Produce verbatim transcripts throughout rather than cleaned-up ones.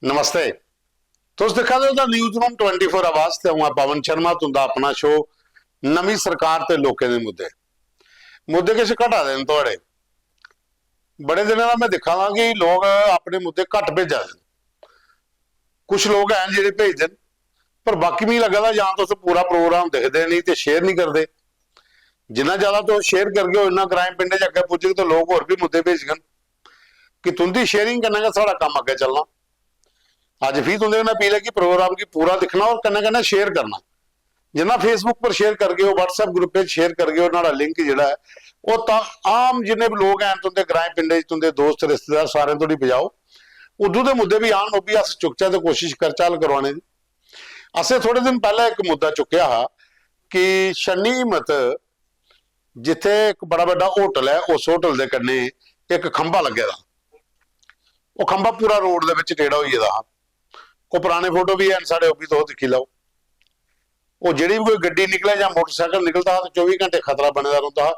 नमस्ते। तुस दिक्खा दे ओ the news room twenty four आवाज ते अ'ऊं आं पवन शर्मा, तुं'दा अपना शो नमीं सरकार ते लोकें दे मुद्दे। मुद्दे किश घटा दे न थुआढ़े। बड़े दिनें दा में दिक्खा दा कि लोक अपने मुद्दे घट्ट भेजा दे न। कुछ लोक हैन जेह्ड़े भेजदे न, पर बाकी मिगी लग्गा दा जां तुस पूरा प्रोग्राम दिखदे नेईं ते शेयर नेईं करदे। जिन्ना ज्यादा तुस शेयर करगे ओ, इन्ना ग्राएं पिंडें च अग्गें पुज्जग ते लोक होर बी मुद्दे भेजङन कि तुं'दी शेयरिंग कन्नै गै साढ़ा कम्म अग्गें चलना। अज्ज फ्ही तुं'दे कन्नै अपील ऐ कि प्रोग्राम गी पूरा दिक्खना और कन्नै कन्नै शेयर करना। जिन्ना Facebook पर शेयर करगे ओ, WhatsApp ग्रुपें च शेयर करगे ओ, न्हाड़ा लिंक जेह्ड़ा ऐ, ओह् तां आम जिन्ने बी लोक हैन तुं'दे ग्राएं पिंडें च, तुं'दे दोस्त रिश्तेदार, सारें धोड़ी पजाओ। उद्धर दे मुद्दे बी आन, ओह् बी अस चुकचै ते कोशश करचै हल करवाने दी। असें थोह्ड़े दिन पैह्लें इक मुद्दा चुक्केआ हा कि छन्नी हिम्मत जित्थै इक बड़ा बड्डा होटल ऐ, उस होटल दे कन्नै इक खंभा लग्गे दा, ओह् खंभा पूरा रोड दे बिच टेढ़ा होई गेदा हा। ओह् पराने फोटो बी हैन साढ़े, ओह् बी तुस दिक्खी लैओ। ओह् जेह्ड़ी बी कोई गड्डी निकलै जां मोटरसाइकिल निकलदा हा, ते चौबी घैंटे खतरा बने दा रौंह्दा हा,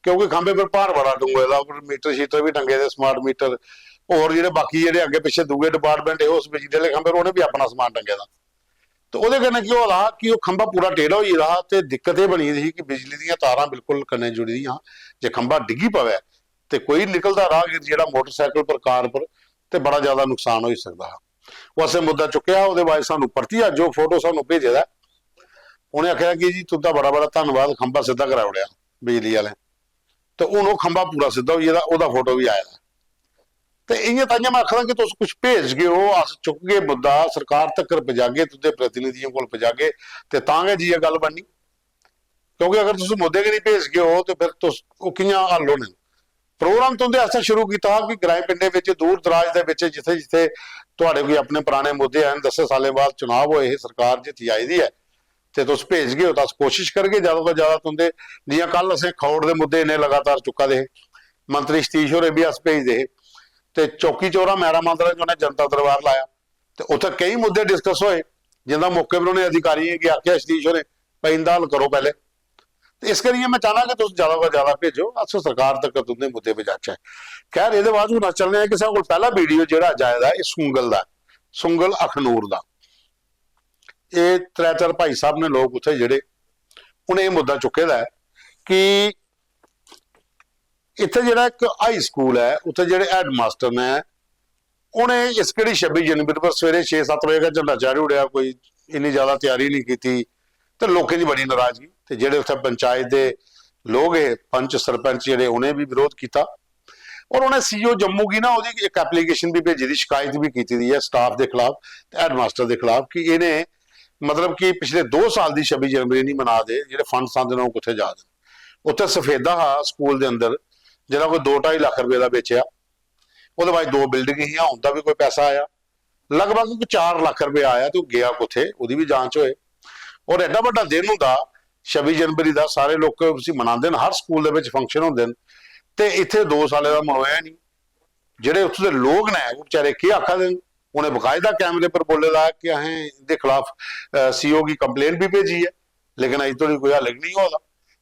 क्योंकि खंभे पर भार बड़ा टंगे दा, उप्पर मीटर शीटर बी टंगे दे, स्मार्ट मीटर, होर जेह्ड़े बाकी जेह्ड़े अग्गें पिच्छें दूए डिपार्टमेंट हे, उस बिजली आह्ले खंभे पर उ'नें बी अपना समान टंगे दा। ते ओह्दे कन्नै केह् होआ दा हा कि ओह् खंभा पूरा टेढ़ा होई गेदा हा, ते दिक्कत एह् बनी गेदी ही कि बिजली दियां तारां बिल्कुल कन्नै जुड़ी दियां हां। जे खंभा डिग्गी पवै ते कोई निकलदा राहगीर जेह्ड़ा मोटरसाइकिल पर, कार पर, ते बड़ा ज्यादा नुकसान होई सकदा हा। ओह् असें मुद्दा चुक्केआ, ओह्दे बाद सानू परतियै अज्ज ओह् फोटो सानू भेजे दा ऐ। उ'नें आखेआ कि "जी, तुं'दा बड़ा बड़ा धन्नवाद, खंभा सिद्धा कराई ओड़ेआ बिजली आह्लें।" ते हून ओह् खंभा पूरा सिद्धा होई गेदा, ओह्दा फोटो बी आए दा ऐ। ते इ'यां ताइयें में आखना कि तुस कुछ भेजगे ओ, अस चुकगे मुद्दा, सरकार तक्कर पजागे, तुं'दे प्रतिनिधियें कोल पजागे, ते तां गै जाइयै गल्ल बननी। क्योंकि अगर तुस मुद्दे गै निं भेजगे ओ, ते फिर तुस, ओह् कि'यां हल होने न? प्रोग्राम तुं'दे आस्तै शुरू कीता हा कि ग्राएं पिंडें बिच, दूर दराज दे बिच, जित्थै जित्थै थुआढ़े कोई अपने पराने मुद्दे हैन, दस्सें सालें बाद चुनाव होए हे, सरकार जित्ती आई दी ऐ, ते तुस भेजगे ओ, तां अस कोशश करगे ज्यादा कोला ज्यादा तुं'दे, जि'यां कल असें खौड़ दे मुद्दे इन्ने लगातार चुक्का दे हे, मंत्री सतीश होरें बी अस भेजदे हे, ते चौकी चौरा मैरा मांदरा च उ'नें जनता दरबार लाया, ते उत्थै केई मुद्दे डिस्कस होए, जिंदा मौके पर उ'नें अधिकारियें गी आखेआ सतीश होरें, "भाई, इं'दा हल करो पैह्ले।" ते इस करियै में चाह्न्नां कि तुस ज्यादा कोला ज्यादा भेजो, अस सरकार तक तुं'दे मुद्दे पजाचै। खैर, एह्दे बाद हून अस चलने आं कि साढ़े कोल पैह्ला वीडियो जेह्ड़ा अज्ज आए दा ऐ, एह् सुंगल दा ऐ, सुंगल अखनूर दा। एह् त्रै चार भाई साहब ने लोक उत्थै जेह्ड़े, उ'नें एह् मुद्दा चुक्के दा ऐ कि इत्थै जेह्ड़ा इक हाई स्कूल ऐ, उत्थै जेह्ड़े हैडमास्टर ने, उ'नें इस केह्ड़ी छब्बी जनवरी पर सवेरे छे सत्त बजे गै झंडा चाढ़ी ओड़ेआ, कोई इन्नी ज्यादा त्यारी निं कीती, ते लोकें दी बड़ी नाराजगी। ते जेह्ड़े उत्थै पंचायत दे लोक हे, पंच सरपंच जेह्ड़े, उ'नें बी विरोध कीता। और उ'नें सीईओ जम्मू गी ना ओह्दी इक एप्लीकेशन बी भेजी दी, शिकायत बी कीती दी ऐ स्टाफ दे खिलाफ ते हैडमास्टर दे खिलाफ कि इ'नें, मतलब कि पिछले दो साल दी छब्बी जनवरी निं मना दे, जेह्ड़े फंड्स आंदे न ओह् कुत्थै जा दे न। उत्थै सफेदा हा स्कूल दे अंदर, जेह्ड़ा कोई दो ढाई लक्ख रपेऽ दा बेचेआ। ओह्दे बाद दो बिल्डिंग हियां, उं'दा बी कोई पैसा आया, लगभग कोई चार लक्ख रपेआ आया, ते ओह् गेआ कुत्थै, ओह्दी बी जांच होए। और एड्डा बड्डा दिन होंदा छब्बी जनवरी दा, सारे लोक उसी मनांदे न, हर स्कूल दे बिच फंक्शन होंदे न, ते इत्थै दो सालें दा मनोआ निं। जेह्ड़े उत्थूं दे लोक न, ओह् बेचारे केह् आखा दे न? उ'नें बकायदा कैमरे पर बोले दा कि असें इं'दे खिलाफ, अ, सीईओ गी कंप्लेंट बी भेजी ऐ, लेकिन अजें धोड़ी कोई हल निं होआ दा।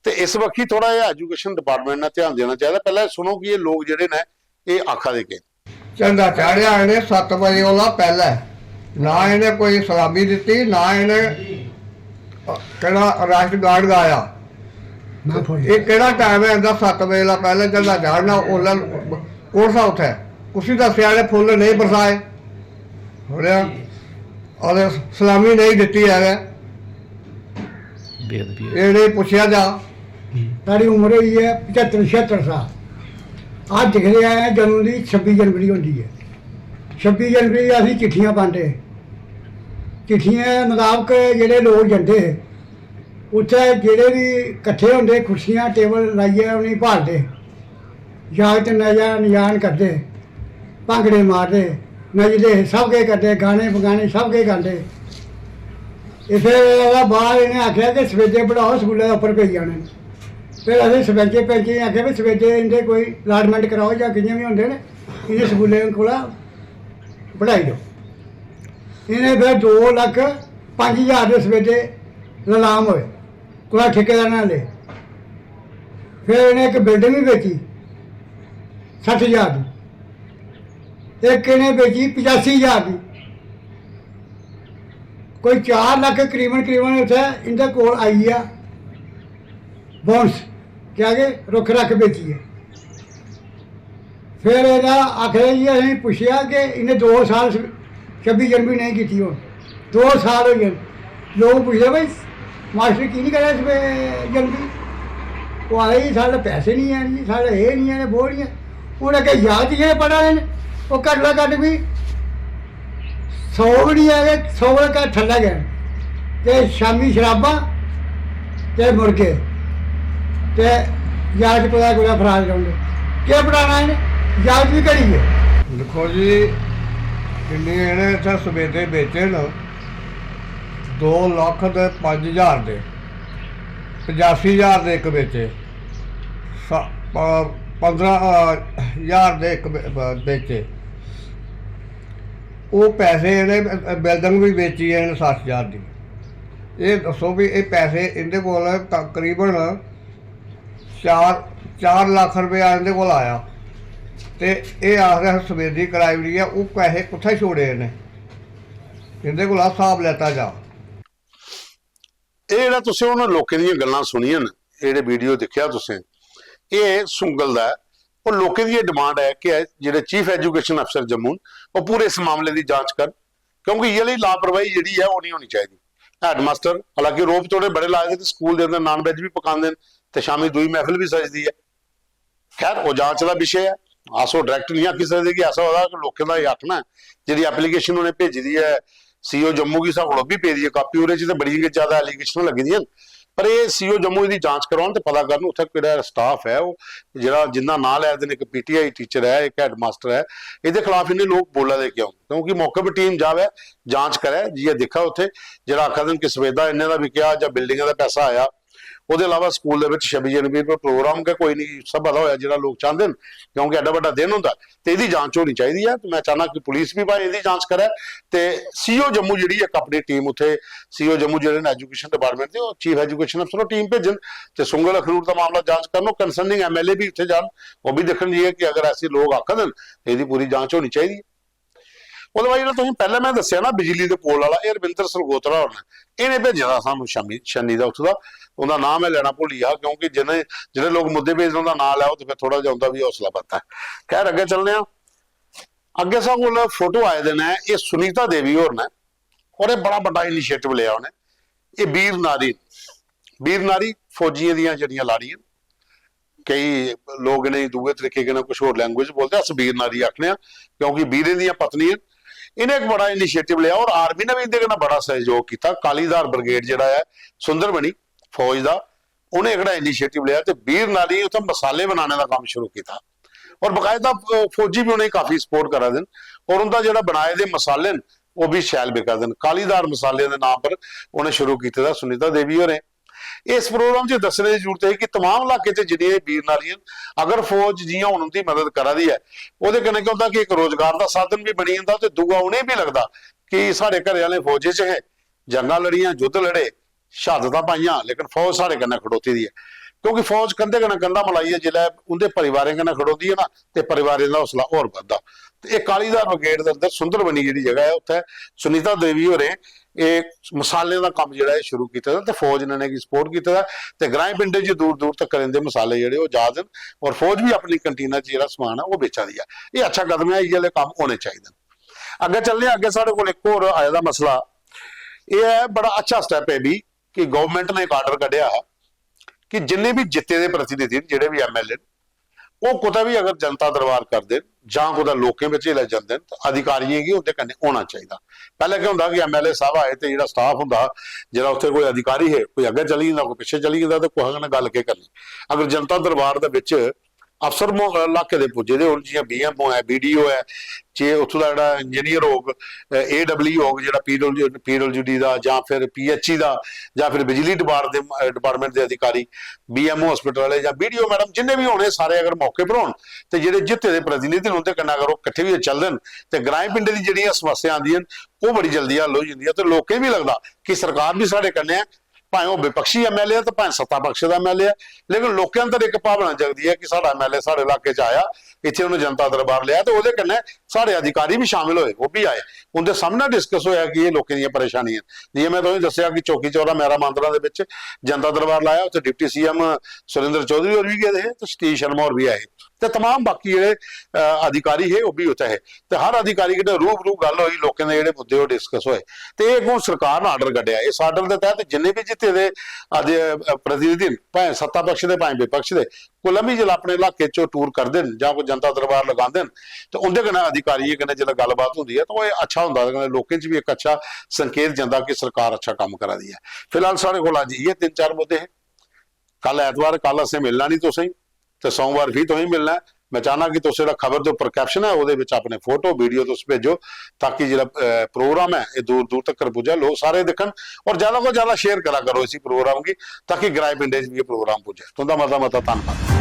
ते इस बक्खी थोह्ड़ा जेहा एजुकेशन डिपार्टमेंट ने ध्यान देना चाहिदा। पैह्लें सुनो कि एह् लोक जेह्ड़े न, एह् आखा दे केह् न। झंडा चाढ़ेआ इ'नें सत्त बजे कोला पैह्लें। ना इ'नें कोई सलामी दित्ती, ना इ'नें केह्ड़ा राष्ट्रगान गाया। ना फुल्ल। एह् केह्ड़ा टाइम ऐ इं'दा, सत्त बजे कोला पैह्लें झंडा चाढ़ना? उसलै कु'न हा उत्थै? उसी दस्सेआ इ'नें फुल्ल नेईं बरसाए। सुनेआ? और सलामी नेईं दित्ती ऐ। बेअदबी होई। इ'नें पुच्छेआ जा। साढ़ी उम्र होई ऐ पचत्तर छेहत्तर साल। अस दिखदे आए आं जदूं दी छब्बी जनवरी होंदी ऐ। छब्बी जनवरी गी असें चिट्ठियां पांदे हे। चिट्ठियें मताबक जेह्ड़े लोक जंदे हे, उत्थै जेह्ड़े बी कट्ठे होंदे, कुर्सियां टेबल लाइयै उ'नेंगी ब्हालदे। जागत नचा नचान करदे, भांगड़े मारदे, नचदे, सब किश करदे, गाने बगाने सब किश गांदे। इस दे बाद इ'नें आखेआ कि सफेदे पढ़ाओ, स्कूलै दे उप्पर पेई जाने न। फिर असें सरपैंचें पैंचें गी आखेआ, "भी सफेदे इं'दे कोई अलाटमैंट कराओ जां कि'यां बी होंदे न, इ'नें स्कूलें कोला पढ़ाई देओ।" इ'नें फिर दो लक्ख पंज ज्हार दे सफेदे ललाम होए। कुतै ठेकेदार ने ले। फिर इ'नें इक बिल्डिंग बी बेची सट्ठ ज्हार दी, इक इ'नें बेची पचासी ज्हार दी, कोई चार लक्ख करीबन करीबन उत्थै इं'दे कोल आई गेआ बोनस, क्या के रुक्ख रक्ख बेचियै। फिर एह्दा आखदे जी, असें पुच्छेआ कि इ'नें दो साल छब्बी जनवरी नेईं कीती, हून दो साल होई गे। लोक पुछदे, "भाई, मास्टर की निं करै इस बे-, जनवरी?" ओह् आखदे, "जी, साढ़े पैसे निं हैन जी, साढ़े एह् निं हैन, वो निं ऐ।" हून अग्गें जागत जेह्ड़े पढ़ा दे न, ओह् घट्ट कोला घट्ट बी सौ बी निं ऐ ते सौ कोला घट्ट थल्लै गै न। ते शामीं शराबां ते मुर्गे ते जागत कुतै कुतै फरार रौंह्दे। केह् पढ़ाना इ'नें? जागत बी घटी गे। दिक्खो जी, जिन्ने इ'नें इत्थै सफेदे बेचे न, दो लक्ख ते पंज ज्हार दे, पचासी ज्हार दे इक बेचे, स-, प-, पंदरां, अ, ज्हार दे इक बे-, ब-, बेचे। ओह् पैसे इ'नें बिल्डिंग बी बेची ऐ इ'नें सत्त ज्हार दी। एह् दस्सो भी, एह् पैसे इं'दे कोल तकरीबन चार, चार लक्ख रपेआ इं'दे कोल आया, ते एह् आखदे असें सफेदी कराई ओड़ी ऐ, ओह् पैसे कुत्थै छोड़े इ'नें? इं'दे कोला स्हाब लैता जा। एह् जेह्ड़ा तुसें हून लोकें दियां गल्लां सुनियां न, एह् जेह्ड़े वीडियो दिक्खेआ तुसें, एह् सुंगल दा ऐ। और लोकें दी एह् डिमांड ऐ कि जेह्ड़े चीफ एजुकेशन अफसर जम्मू न, ओह् पूरे इस मामले दी जांच करन, क्योंकि इ'यै लेई लापरवाही जेह्ड़ी ऐ, ओह् निं होनी चाहिदी। हैडमास्टर, हालांकि रोब थोड़े बड़े लाए दे, स्कूल दे अंदर नान वैज बी पकांदे न ते शामीं दूई महफिल बी सजदी ऐ। खैर, ओह् जांच दा विशे ऐ, अस ओह् डायरैक्ट निं आखी सकदे कि ऐसा होआ दा। लोकें दा एह् आखना ऐ, जेह्ड़ी एप्लीकेशन उ'नें भेजी दी ऐ सीईओ जम्मू गी, साढ़े कोल ओह् बी पेदी ऐ कापी, ओह्दे च ते बड़ियां गै ज्यादा एलिगेशनां लग्गी दियां न। पर एह् सीईओ जम्मू दी जांच करान ते पता करन उत्थै केह्ड़ा स्टाफ ऐ, ओह् जेह्ड़ा, जिंदा नांऽ लै दे न, इक पीटीआई टीचर ऐ, इक हैडमास्टर ऐ, एह्दे खलाफ इन्ने लोक बोला दे क्यों? क्योंकि मौके पर टीम जावै, जांच करै, जाइयै दिक्खै उत्थै, जेह्ड़ा आखा दे न कि सफेदा इन्ने दा बिकेआ जां बिल्डिंगें दा पैसा आया। ओह्दे इलावा स्कूल दे बिच छब्बी जनवरी पर प्रोग्राम गै कोई निं, सभा दा होआ जेह्ड़ा लोक चांह्दे न, क्योंकि एड्डा बड्डा दिन होंदा, ते एह्दी जांच होनी चाहिदी ऐ। ते में चाह्न्नां कि पुलिस बी भाई एह्दी जांच करै, ते सीईओ जम्मू जेह्ड़ी इक अपनी टीम उत्थै, सीईओ जम्मू जेह्ड़े न एजुकेशन डिपार्टमेंट दे, ओह् चीफ एजुकेशन अफसर ओह् टीम भेजन, ते सुंगल अखनूर दा मामला जांच करन, ओह् कंसर्निंग एमएलए बी उत्थै जान, ओह् बी दिक्खन जाइयै कि अगर ऐसे लोक आखा दे न, ते एह्दी पूरी जांच होनी चाहिदी ऐ। ओह्दे बाद जेह्ड़ा तुसें पैह्लें में दस्सेआ ना बिजली दे पोल आह्ला, एह् रविंदर सलगोत्रा होर न, इ'नें भेजे दा सानूं शामी, छन्नी दा उत्थूं दा। उं'दा नांऽ में लैना भुल्ली गेआ, क्योंकि जि'नें, जेह्ड़े लोक मुद्दे भेजदे, उं'दा नांऽ लैओ ते फिर थोह्ड़ा जेहा उं'दा बी हौसला बधदा ऐ। खैर, अग्गें चलने आं। अग्गें साढ़े कोल फोटो आए दे न, एह् सुनीता देवी होर न, होर एह् बड़ा बड्डा इनिशिएटिव लेआ उ'नें। एह् बीर नारी, बीर नारी फौजियें दियां जेह्ड़ियां लाड़ियां न, केई लोक इ'नेंगी दूए तरीके कन्नै कुछ होर लैंग्वेज बोलदे, अस बीर नारी आखने आं, क्योंकि बीरें दियां पत्नियां न। इ'नें इक बड़ा इनिशिएटिव लेआ और आर्मी ने बी इं'दे कन्नै बड़ा सैहयोग कीता। कालीधार ब्रिगेड जेह्ड़ा ऐ सुंदरबनी फौज दा, उ'नें एह्कड़ा इनिशिएटिव लेआ ते बीर नारियें उत्थै मसाले बनाने दा कम्म शुरू कीता और बकायदा, अ, फौजी बी उ'नेंगी काफी सपोर्ट करा दे न और उं'दा जेह्ड़ा बनाए दे मसाले न, ओह् बी शैल बिका दे न। कालीधार मसाले दे नांऽ पर उ'नें शुरू कीते दा सुनीता देवी होरें। इस प्रोग्राम च दस्सने दी जरूरत ऐ कि तमाम इलाके च जिन्नियां एह् बीर नारियां न, अगर फौज जि'यां हून उं'दी मदद करा दी ऐ, ओह्दे कन्नै केह् होंदा कि इक रोजगार दा साधन बी बनी जंदा ते दूआ उ'नेंगी बी लगदा कि साढ़े घरै आह्ले फौज च हे, जंगां लड़ियां, युद्ध लड़े, शहादतां पाइयां, लेकिन फौज साढ़े कन्नै खड़ोती दी ऐ। क्योंकि फौज कंधे कन्नै कंधा मलाइयै जिसलै उं'दे परिवारें कन्नै खड़ोती ऐ ना, ते परिवारें दा हौसला होर बधदा। ते एह् कालीधार ब्रिगेड दे अंदर सुंदरबनी जेह्ड़ी जगह ऐ, उत्थै सुनीता देवी होरें एह् मसालें दा कम्म जेह्ड़ा ऐ शुरू कीते दा ते फौज ने इ'नेंगी सपोर्ट कीते दा ते ग्राएं पिंडें च दूर दूर तक्कर इं'दे मसाले जेह्ड़े ओह् जा दे न और फौज बी अपनी कंटीना च जेह्ड़ा समान ऐ ओह् बेचा दी ऐ। एह् अच्छा कदम ऐ, इ'यै लेह् कम्म होने चाहिदे न। अग्गें चलने आं, अग्गें साढ़े कोल इक होर आए दा मसला, एह् ऐ बड़ा अच्छा स्टैप ऐ बी कि गवर्नमेंट ने इक आर्डर कड्ढेआ हा कि जिन्ने बी जित्ते दे प्रतिनिधि न, जेह्ड़े बी एमएलए न, ओह् कुतै बी अगर जनता दरबार करदे न जां कुतै लोकें बिच जिसलै जंदे न, ते अधिकारियें गी उं'दे कन्नै होना चाहिदा। पैह्लें केह् होंदा कि एमएलए साहब आए ते जेह्ड़ा स्टाफ होंदा हा, जेह्ड़ा उत्थै कोई अधिकारी हे, कोई अग्गें चली जंदा, कोई पिच्छें चली जंदा, ते कुसै कन्नै गल्ल केह् करनी? अगर जनता दरबार दे बिच अफसर मो-, इलाके दे पुज्जे दे होन, जि'यां बीएमओ ऐ, बीडीओ ऐ, जे उत्थूं दा जेह्ड़ा इंजीनियर होग, एडब्ल्यू होग, जेह्ड़ा पीडब्ल्यू, पीडब्ल्यूडी दा, जां फिर पीएचई दा, जां फिर बिजली डिपार्ट दे, डिपार्टमेंट दे अधिकारी, बीएमओ हॉस्पिटल आह्ले जां बीडीओ मैडम, जिन्ने बी होने, सारे अगर मौके पर होन ते जेह्ड़े जित्ते दे प्रतिनिधि न, उं'दे कन्नै अगर ओह् किट्ठे होइयै चलदे न ते ग्राएं पिंडें दी जेह्ड़ियां समस्यां आंदियां न, ओह् बड़ी जल्दी हल होई जंदियां ते लोकें गी बी लगदा कि सरकार बी साढ़े कन्नै ऐ, भाएं ओह् विपक्षी एमएलए ऐ ते भाएं सत्ता पक्ष दा एमएलए ऐ, लेकिन लोकें अंदर इक भावना जगदी ऐ कि साढ़ा एमएलए साढ़े इलाके च आया, इत्थै उ'नें जनता दरबार लेआ, ते ओह्दे कन्नै साढ़े अधिकारी बी शामिल होए, ओह् बी आए, उं'दे सामनै डिस्कस होआ कि एह् लोकें दियां परेशानियां न। जि'यां में तुसेंगी दस्सेआ कि चौकी चौरा मैरा मांदरा दे बिच जनता दरबार लाया, उत्थै डिप्टी सीएम सुरेंद्र चौधरी होर बी गेदे हे ते सतीश शर्मा होर बी आए हे, ते तमाम बाकी जेह्ड़े, अ, अधिकारी हे, ओह् बी उत्थै हे। ते हर अधिकारी कन्नै रूबरू गल्ल होई, लोकें दे जेह्ड़े मुद्दे ओह् डिस्कस होए। ते एह् अग्गों सरकार ने आर्डर कड्ढेआ, इस आर्डर दे तैह्त जिन्ने बी जित्ते दे अध-, प्रतिनिधि न, भाएं सत्ता पक्ष दे, भाएं विपक्ष दे, कुलै बी जिसलै अपने इलाके च टूर करदे न जां कोई जनता दरबार लगांदे न, ते उं'दे कन्नै अधिकारियें कन्नै जिसलै गल्लबात होंदी ऐ, तां ओह् अच्छा होंदा, ते कन्नै लोकें च बी इक अच्छा संकेत जंदा कि सरकार अच्छा कम्म करा दी ऐ। फिलहाल साढ़े कोल अज्ज इ'यै तिन्न चार मुद्दे हे। कल ऐतवार, कल असें मिलना निं तुसेंगी, ते सोमवार फ्ही तुसेंगी मिलना ऐ। में चाहना कि तुस जेह्ड़ा खबर दे उप्पर कैप्शन ऐ, ओह्दे बिच अपने फोटो, वीडियो तुस भेजो, ताकि जेह्ड़ा, अ, प्रोग्राम ऐ, एह् दूर दूर तक्कर पुज्जै, लोक सारे दिक्खन। और ज्यादा कोला ज्यादा शेयर करा करो इसी प्रोग्राम गी, ताकि ग्राएं पिंडें च बी एह् प्रोग्राम पुज्जै। तुं'दा मता मता धन्नवाद।